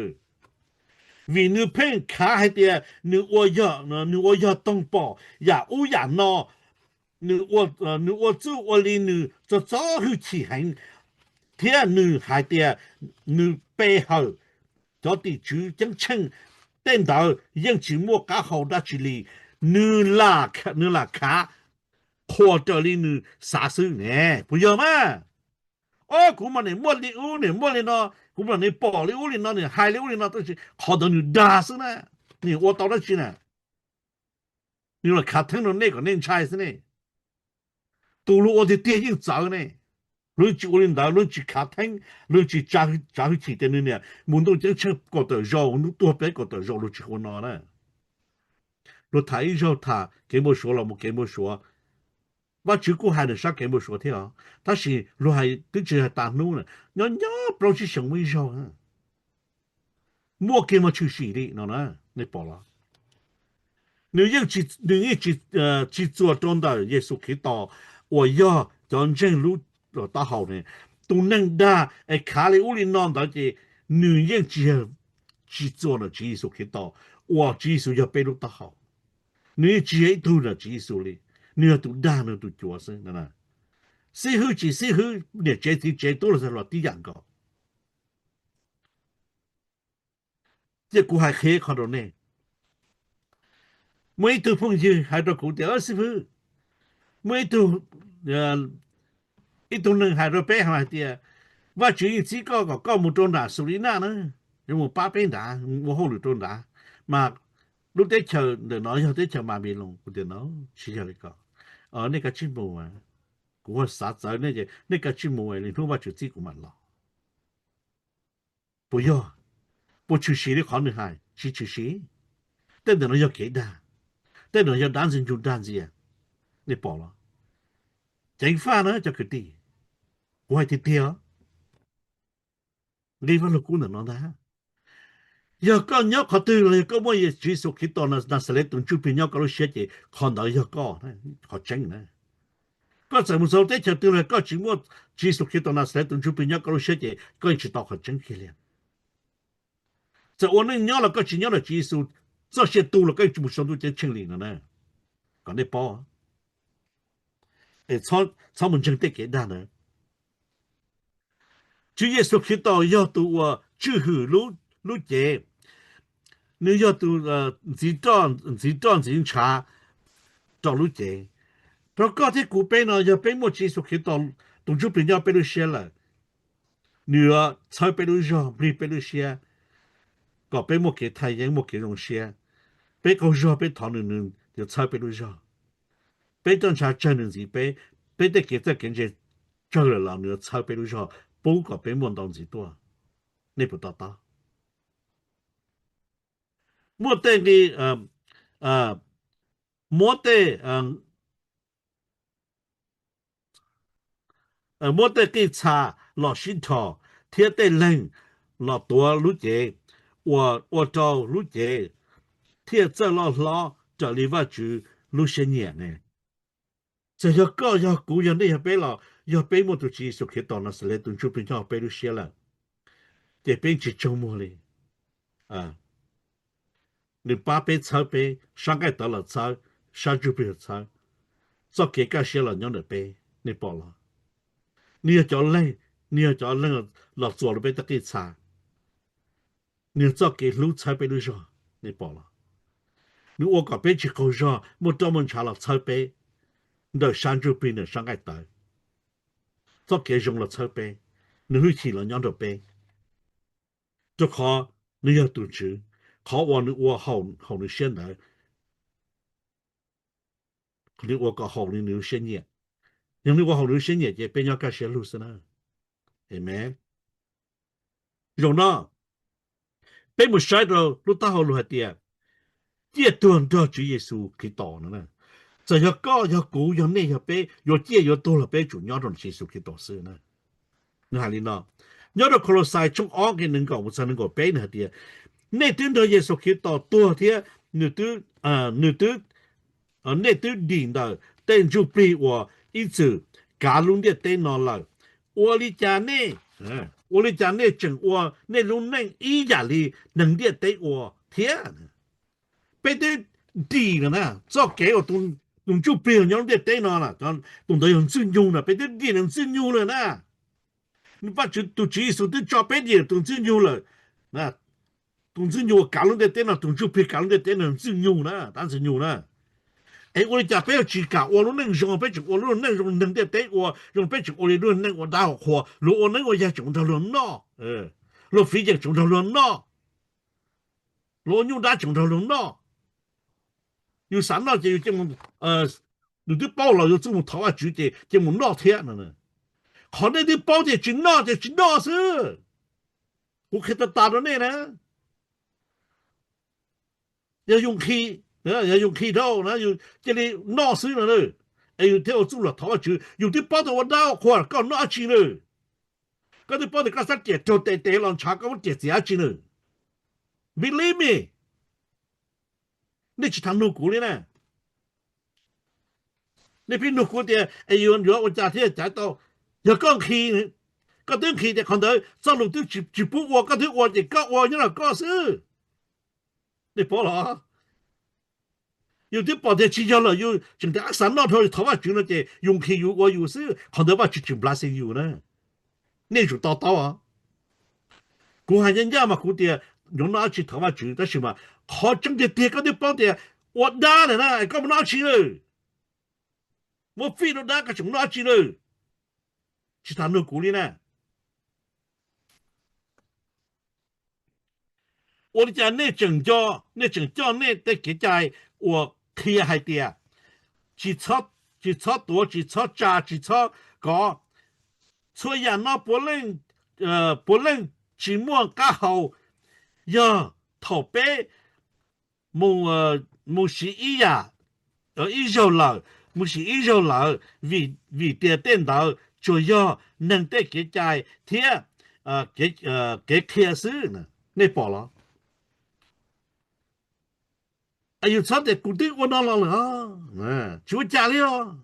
Vim nws pheej khav hais tias nws ua yog, nws ua yog toog pom yam ub yam no, nws ua txuj ua li nws txog txog hwj chim heev, thiab nws hais tias nws pe hawm cov tim tswv ceeb tsheej tej ntawd yeej tsis muaj qab hau dab tsi li. Nws, nws lam khav qhuas raws li nws xav xwb ne, puas yog mas? O, kuv mas niam muaj li ub niam muaj li no, kuv mas niam pom li ub li no, niam hais li ub li no, tab sis qhov ntawd nws dag xwb na, nws ua tau dab tsi na? Nws los khav theeb rau nej kom nej ntshai xwb ne. Tus luag ua tiag tiag yeej txawv ne. Luag tsis ua li ntawd, luag tsis khav theeb, luag tsis tsav hwj chim tias nws niam mus ntuj ceeb tsheej kaum tawm zaus, ntuj tuag peb kaum tawm zaus, luag tsis ua no na. Luag tham ib zaug tham kev npau suav los mus kev npau suav. Vajtswv kuj hais nws sab kev npau suav thiab os, tab sis luag hais twb tsis hais tas hnub na, nyob nyob plaub tsib xyoos muaj ib zaug. Muaj kiag mas tshwm sim li no na, nej pom los? Nws yeej, nws yeej tsis txuas rau ntawm Yexus Khetos uas yog cov ntseeg lub taub hau ne. Tus neeg dag es khav li ub li no ntawd ces nws yeej tsis yog, tsis txuas ntawm Tswv Yexus Khetos uas Tswv Yexus yog peb lub taub hau. Nws yeej tsis yog ib tug ntawm Tswv Yexus li, nws yog tus dag, nws tus cuav xwb. Xib hwb tsis xib hwb, niam tsev txiv tsev tub los txog los tib yam nkaus. Cia kuv hais qhia qhov rau nej. Muaj ib tug phooj ywg hais rau kuv tias, xib hwb, muaj ib tug, ib tug neeg hais rau peb hais tias Vajtswv yeej txib koj kom koj mus rau nram Xus Li Naj na, yuav mus pab peb nrad, ua hauj lwm rau nrad, mas lub teb chaws ntawm no yog teb chaws Npanpiloos. Kuv tias no, tsis yog li ko, nej kav tsij mus. Kuv ho xav txawv nej, nej kav tsij mus, lwm hnub Vajtswv txib kuv mam los. Puas yog? Puas tshwm sim li qhov nws hais? Tsis tshwm sim. Tej ntawm no yog kev dag. Tej no yog dab ntxwg nyoog dag ntxias. Nej pom los? Ceev faj na cov kwv tij, kuv hais tiag tiag. Nqi Vaj Lug Kub ntawm no ntag. Yog koj nyob qhov twg los yog koj muaj Tswv Yexus Khetos Naxales tus ntsuj plig nyob koj lub siab ces qhov ntawd yog koj qhov tseeb na. Koj txawm mus txog teb chaws twg los koj tsis muaj Tswv Yexus Khetos Naxales tus ntsuj plig nyob koj lub siab ces koj yeej tsis tau qhov tseeb kiag li. Txawm ua neej nyob los koj tsis nyob ntawm Tswv Yexus txoj sia tu los koj yeej tsis mus sau ntuj ceeb tsheej li no na. Kom nej paub, txhob mus ntseeg tej kev dag ntawd. Tswv Yexus Khetos yog tus uas tswj hwm lub cev, nws yog tus ntxiv roj ntxiv ntshav rau lub cev. Rau koj thiab kuv peb no yog peb muaj Tswv Yexus Khetos tus ntsuj plig nyob peb lub siab lawm, nws yuav txhawb peb lub zog, nplig peb lub siab, kom peb muaj kev thaj yeeb, muaj kev zoo siab. Peb qaug zog peb thov nws, nws yuav txhawb peb lub zog. Peb txoj ntshav tsawg nws ntxiv peb, peb tej kev txawj kev ntse tsawg lawm los nws yuav txhawb peb lub zog, pub kom peb muaj ntau ntxiv tuaj. Nej puas to taub? Muaj tej nqi, muab tej muab tej qij txha los sib dhos thiab tej leeg los tuav lub cev, ua rau lub cev thiaj txawj loj hlob raws li Vajtswv lub siab nyiam ne. Txawm yog koj, yog kuv, yog nej, yog peb los yog peb muaj tus Tswv Yexus Khetos Naxales tus ntsuj plig nyob peb lub siab lawm, ces peb tsis tsaug muag li. Nws pab peb, txhawb peb, sab nqaij tawv los txhawb, sab ntsuj plig los txhawb, txoj kev kaj siab los nyob ntawm peb. Nej pom los? Nws yog cov leeg, nws yog cov leeg los txuas rau peb tej qij txha. Nws yog txoj kev hlub txhawb peb lub zog. Nej pom los? Nws ua kom peb tsis qaug zog, muaj roj muaj ntshav los txhawb peb, ntawm sab ntsuj plig, ntawm sab nqaij tawv. Txoj kev zoo los txhawb peb, nws hwj chim los nyob nrog peb. Rau qhov nws yog tus Tswv, qhov uas nws ua haum nws siab ntawd, nws ua kom haum li nws lub siab nyiam. Yog nws ua haum nws lub siab nyiam ces peb nyob kaj siab lug xwb na. Amen. Zaum no peb mus saib rau lub taub hau lus hais tias ciaj tuag nrog Tswv Yexus Khetos no. Txawm yog koj, yog kuv, yog nej, yog peb yuav ciaj yuav tuag los peb tsum nyob rau Tswv Yexus Khetos xwb na. Nws hais li no, nyob rau Kolosais tshooj ob nqe nees nkaum mus txog nees nkaum peb, nws hais tias nej twb nrog Yexus Khetos tuag thiab nws twb, nws twb, nej twb dim ntawm tej ntsuj plig uas ib txwm kav lub ntiaj teb no lawm. Ua li cas nej, ua li cas nej tseem ua nej lub neej ib yam li neeg ntiaj teb ua thiab? Peb twb dim lawm na, txoj kev uas tus ntsuj plig nyob lub ntiaj teb no, tus ntawd yog Ntxwg Nyoog na, peb twb dim nws Ntxwg Nyoog lawm na. Nws Vajtswv, tus Tswv Yexus twb tso peb dim tus Ntxwg Nyoog lawm. Tus Ntxwg Nyoog uas kav lub ntiaj teb no, tus ntsuj plig kav lub ntiaj teb no Ntxwg Nyoog na, dab Ntxwg Nyoog na. Es ua li cas peb yuav tsis kam ua lub neej zoo, peb tseem ua lub neej zoo neeg ntiaj teb ua, zoo peb tseem ua li lub neej ua dab ua qhua, luag ua neeb ua yaig tseem nrog luag noj, luag fiv yeem tseem nrog luag noj, luag ua nyuj dab tseem nrog luag noj. Yus xav noj ces yus, yus twb paub los yus txuj mus thov Vajtswv ces cia mus noj thiab no. Qhov nej twb paub tias tsis noj ces tsis noj xwb. Kuv qhia tag tas rau nej na. Yog yus nqhis, yog yus nqhis dhau na, yus cia li noj xwb no, es yus thiaj ua txuj los thov Vajtswv. Yus twb paub tias ua dab ua qhua koj noj dab tsi na? Koj twb paub tias koj sab riam raug tes tes los ntshav koj muab riam txiav dab tsi na? Believe me. Nej tsis tham nug kuv li na. Nej pheej nug kuv tias es yuav ua cas thiaj caiv tau? Yog koj nqhis, koj twb nqhis tias qhov ntawd txoj lus twb tsis pub ua, koj twb ua ces koj ua nyob los koj xwb. Nej paub los? Yus twb pom tias tsis yog lawm, yus tseem tias ab xav noj dhau, yus thov Vajtswv no ces yus nqhis yus ua yus xwb, qhov ntawd Vajtswv tsis blessing yus na. Nej tsum to taub. Kuv hais ncaj ncaj mas kuv tias yuav noj dab tsi thov Vajtswv, tab sis mas qhov tseeb tiag tiag koj twb paub tias ua dab lawm na, koj mus noj dab tsi lawm? Muab fij rau dab koj tseem noj dab tsi lawm? Tsis tham nug kuv li na. Ua li cas nej tseem nco, nej tseem coj nej tej kev cai uas qhia hais tias tsis txhob tuav, tsis txhob tsa, tsis txhob kov, txhua yam no puav leej tsis muaj qab hau, yog thaum peb mus siv ib yam ib zaug lawm, mus sim ib zaug lawm, vim tias tej ntawd tsuas yog neeg tej kev cai thiab kev qhia xwb. Nej pom los? Yus txhob tias kuv twb ua no los lawm, tsis ua cas li os.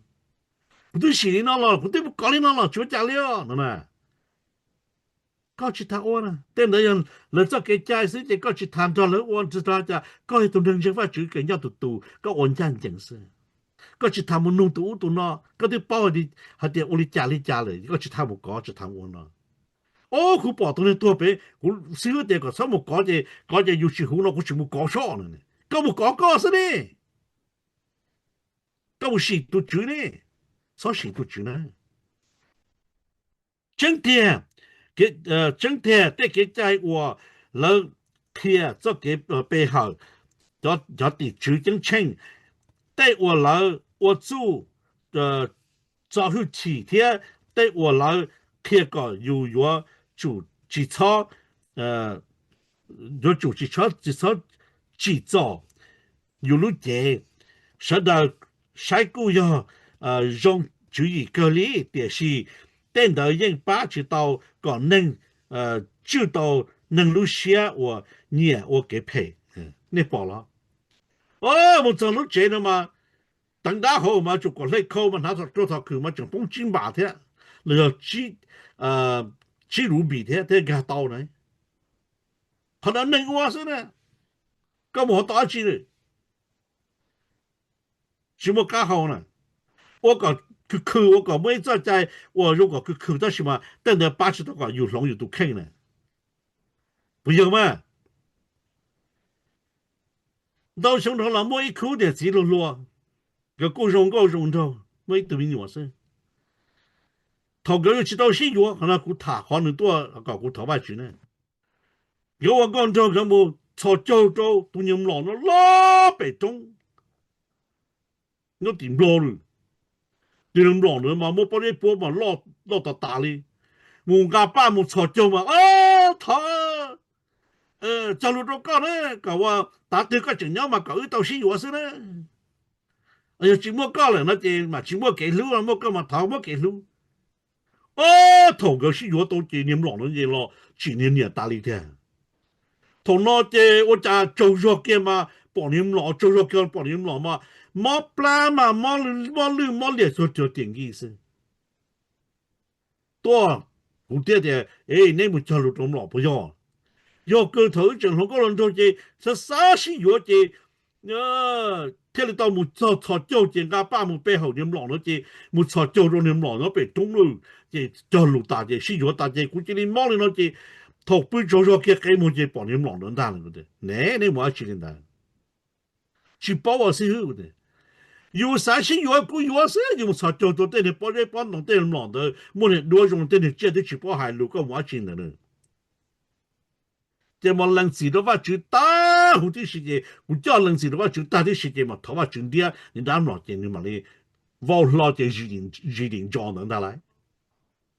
Kuv twb sim li no los, kuv twb mus kov li no los, tsis ua cas li os no. Koj tsis tas ua na, tej ntawd yog lawv txoj kev cai xwb ces koj tsis tas nrog lawv ua, tsis tas cas koj yog tus neeg ntseeg Vajtswv kawm nyob tus tus, koj ua ncaj ncees xwb. Koj tsis tas mus nug tus ub tus no, koj twb paub hais tias ua li cas li cas lawm, koj tsis tas mus kov, tsis tas ua no. Ob, kuv pom tus neeg tuag pem, kuv xib hwb tias kom txhob mus kov ces, kov ces yus tsis huv no kuv tsis mus kov soj no. Koj mus kov koj xwb ne. Koj mus sim tus tswv ne, txhob sim tus tswv na. Tseeb tiag, tseeb tiag tej kev cai uas lawv qhia txoj kev pe hawm cov tim tswv ceeb tsheej, tej uas lawv ua txuj txo hwj chim thiab tej uas lawv qhia kom yus yuav tsum tsis txhob, yuav tsum tsis txhob, tsis txhob tsim txom yus lub cev. Sawv daws saib kuj yog zoo tswv yim kawg li, tiam sis tej ntawd yeej pab tsis tau kom neeg tswj tau neeg lub siab uas nyiam ua kev phem. Nej pom los? Mus txog lub tsev no mas teev dab hauv mas tsum kom hle khau mas hnav rau thom khwm mas tseem poob tsib npam thiab, los yog tsib lub npis thiab thiaj nkag tau na. Qhov no neeg ua xwb na, koj mus hauv tau dab tsi? Tsis muaj qab hau na. Ua kom khwv khwv, ua kom muaj ib txoj cai uas zoo kom khwv khwv tab sis mas tej ntawd pab tsis tau kom yus hloov yus tus kheej na. Puas yog mas? Ntau xyoo dhau los muaj ib khub niam txiv hluas hluas, nkawd kuj zoo nkauj zoo nraug, muaj ib tug me nyuam xwb. Thaum nkawd tsis tau sib yuav, qhov no kuv tham qhov nws tuaj kom kuv thov Vajtswv na. Nkawd ua nkauj nraug nkawd mus txhos caug rau tus niag mlom no loj pem roob, nyob tim nplog lawm. Tus niag mlom ntawd mas muaj pob zeb puab mas loj tas tas li. Mus nqa paj mus txhos caug mas, thov cog lus rau koj na, kom ua tav twg koj tseem nyob mas kom wb tau sib yuav xwb na. Yog tsis muaj koj lawm no ces mas tsis muaj kev hlub, muaj koj mas thov muab kev hlub. Thaum nkawd sib yuav tau ces niag mlom no ces los tsim niag niam tas li tiag. Thaum no ces ua cas tsaug zog kiag mas pom niag mlom, tsaug zog kiag pom niag mlom mas mob plab mas mob lwj mob liam txog rau tiam nkij xwb. Tuaj, kuv thiaj tias, e, neb mus cog lus rau mlom puas yog? Yog kawg thaum wb tseem hluas nkauj hluas nraug ces xav xav sib yuav ces thiaj li tau mus txog txhos caug ces nqa paj mus pe hawm niag mlom no ces mus txhos caug rau niag mlom nyob pem roob lawm ces cog lus tas ces sib yuav tas ces kuv cia li mob li no ces thaum pw tsaug zog kiag qe muag ces pom niag mlom ntawd ntag. Ne, neb mus dab tsi li ntawd? Tsis paub ua xib hwb. Yus xav sib yuav kuj yuav xwb, yus mus txhos caug rau tej niag pob zeb pob ntoo tej mlom ntawd muaj niag duab zoo tej niag tsiaj twb tsis paub hais lus koj mus dab tsi ntawd na. Ces mas lees txim rau Vajtswv tag huv tib si ces kuv coj lees txim rau Vajtswv tag tib si ces mas thov Vajtswv ntiab niag dab mlom ces nws mam li vau hlo ces zis dim ntso ntawd ntag lauj.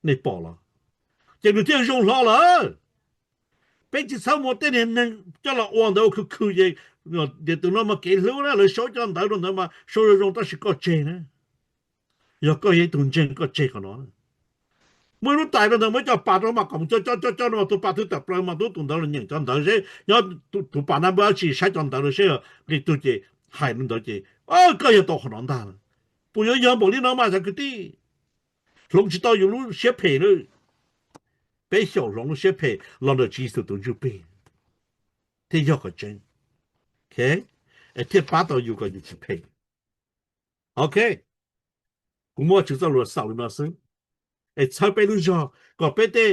Nej pom los? Ces nws thiaj zoo hlo lawm. Peb tsis txhob muaj tej niag neeg coj los ua ntawd ua khwv khwv ces tias tus no mas kev hlub na, lawv sau cov ntawv rau ntawd mas sau zoo zoo tab sis koj tseg na. Yog koj yog ib tug ntseeg koj tseg qhov no. Muaj ib lub tais rau ntawd muaj ib co pas rau mas kom mus co co co co no mas tus pas twg tawm plaws mas tub tus ntawd los nyeem cov ntawv seb nyob tus pas na npawb dab tsi saib cov ntawv rau seb yog nqis twg ces hais li ntawd ces koj yog tau qhov no ntag. Puas yuav yog npaum li no mas cov kwv tij? Hloov tsis tau yus lub siab phem na. Peb xyaum hloov lub siab phem los ntawm Tswv Yexus tus ntsuj plig thiaj yog qhov tseeb, thiaj pab tau yus kom yus tsis phem. Ok, kuv muab Vajtswv txoj lus xaus li no xwb, es txhawb peb lub zog kom peb tej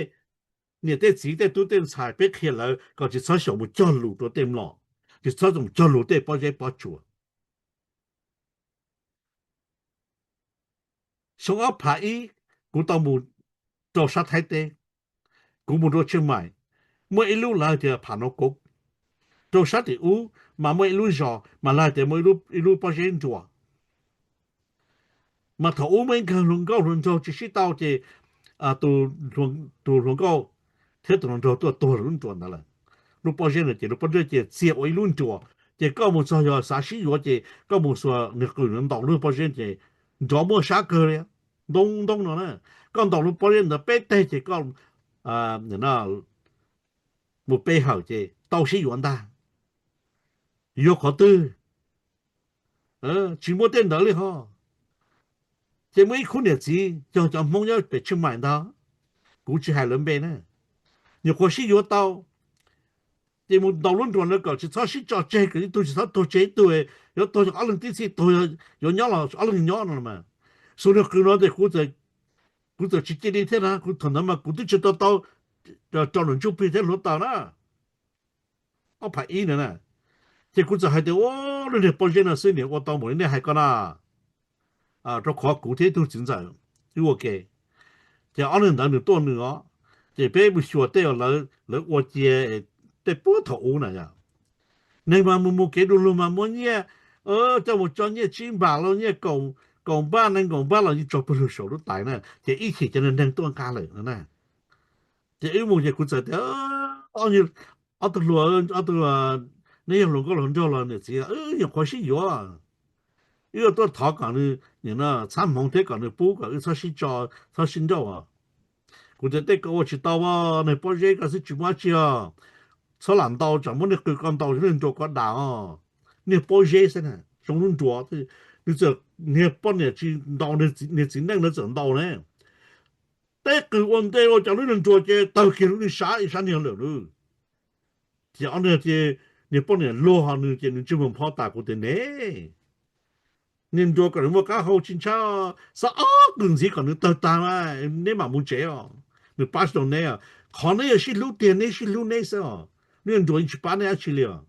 niam tej txiv tej tub tej ntxhais peb qhia lawv kom tsis txhob xyaum mus cog lus rau tej mlom, tsis txhob mus cog lus tej pob zeb pob tsuas. Xyoo ob phav ib, kuv tau mus rau sab Thaib teb, kuv mus rau Tsheej Maim, muaj ib lub lawv tias Pham Noo Koob, rau sab tim ub mas muaj ib lub zos mas lawv tias muaj ib lub pob zeb nruas. Mas thaum ub muaj ib nkawg hluas nkauj hluas nraug tsis sib tau ces tus hluas nkauj thiab tus hluas nraug tuaj tuag lub nruas ntawd lawm. Lub pob zeb ntawd ces lub pob zeb ces txias ua ib lub nruas, Ces koj mus txog yog xav sib yuav ces koj mus xuas niag qws no ntaus lub pob zeb ces nrov muaj sab kawg li, ntoo ntoo no na. Koj ntaus lub pob zeb ntawd peb teg ces koj mus pe hawm ces tau sib yuav ntag. Yuav qhov twg? Tsis muaj tej ntawd li ho. Ces muaj ib khub niam txiv yog cov Hmoob nyob pem Tsheej Maim ntag, kuv tsis hais lawv npe na, nyuam qhuav sib yuav tau, ces mus ntaus lub nruas ntawd kom tsis txhob sib tso tseg, kom ib tug tsis txhob tuag tseg ib tug, yuav tuag ob leeg tib txhij tuag, yuav nyob los ob leeg nyob no mas. Xus niag qws no ces kuv txawm tsis cia li thiab na, kuv thaum ntawd mas kuv twb tsis tau tau rau nram ntsuj plig thiab hluav taws na, ob phav ib na. Ces kuv txawm hais tias, ua, lub niag pob zeb no xwb niam ua tau npaum li nej hais ko na, rau qhov kuv thiab ib tug txiv ntxawm wb ua ke. Ces ob leeg ntawd nws tuaj nws os, ces peb mus xyuas tej lawv ua cia tej puag thaum ub na yom. Neeg mas mus mus kev du lug mas muab nyiaj, coj mus tso nyiaj tsib npam los nyiaj kaum npaj nees nkaum npaj los yeej tso pawg lug saum lub tais na, ces ib chim cov neeg tuaj nqa lawm na. Ces wb mus ces kuv txawm tias, ob tug hluas, ob tug, neb yog hluas nkauj hluas nraug los niam txiv, wb nyuam qhuav sib yuav, wb yuav tuaj thov kom nws txhab hmoov thiab kom nws pub kom wb txhob sib tso, txhob sib nrauj os. Kuv tias tej ko ua tsis tau, niag pob zeb ko xwb tsis muaj dab tsi os, txhob lam ntaus, tsam muab niag qws ko ntaus, niag nruas ko dam os. Niag pob zeb xwb na, zoo lub nruas, nws txawm, niag poj niam tsis ntaus, niag txiv neej na txawm ntaus ne. Tej qws ua ntej ua cas lub niag nruas ces tawg kiag lub niag sab ib sab niag lawm lauj. Ces ob niag, niag poj niam luag ho nws ces nws ntsej muag phob tas, kuv tias ne, niag nruas kom nws muaj qab hau tsis ntshai, xav ob qws ntxiv kom nws tawg tag mas neb mam mus tsev os, nws pab tsis tau neb os. Qhov neb yuav sib hlub tiag neb sib hlub neb xwb os, niag nruas yeej tsis pab neb dab tsi li os.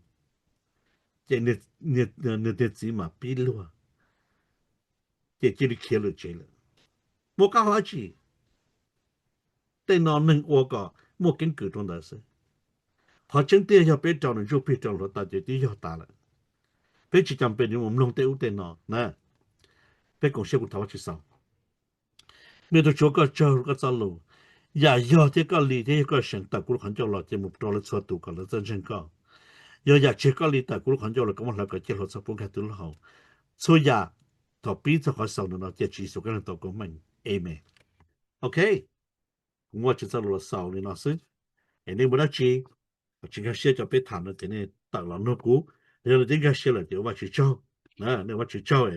Ces nws niag txiv mam pib luag, ces cia li khiav lawm tsev lawm. Muaj qab hau dab tsi? Tej no neeg ua kom muaj keeb kwm rau ntawd xwb. Qhov tseeb tiag yog peb rau nws ntsuj plig rau hluav taws ces twb yog tas lawm. Peb tsis cam pem nws mus mloog tej ub tej no na. Peb koom siab kuv thov Vajtswv xaus. Me tus Tswv, koj tsaug koj txoj lus. Yam yog thiab koj li thiab yog koj seem tawm kuv lub qhov ncauj los ces mus rau lawv txhua tus kom lawv txawj ntseeg koj. Yog yam tsis yog koj li tawm kuv lub qhov ncauj los koj muab hlawv kom ciaj hluas txhob pub nkag twb lub hau. Txhua yam thaum pib txog qhov xaus ntawm no cia Tswv Yexus Khetos tau koob meej. Amen. Ok, kuv muab Vajtswv txoj lus los xaus li no xwb. Es nej muaj dab tsi tsis nkag siab cov peb tham no ces nej tawm los nug kuv, yog nej twb nkag siab lawm ces ua Vajtswv tsaug, nej ua Vajtswv tsaug.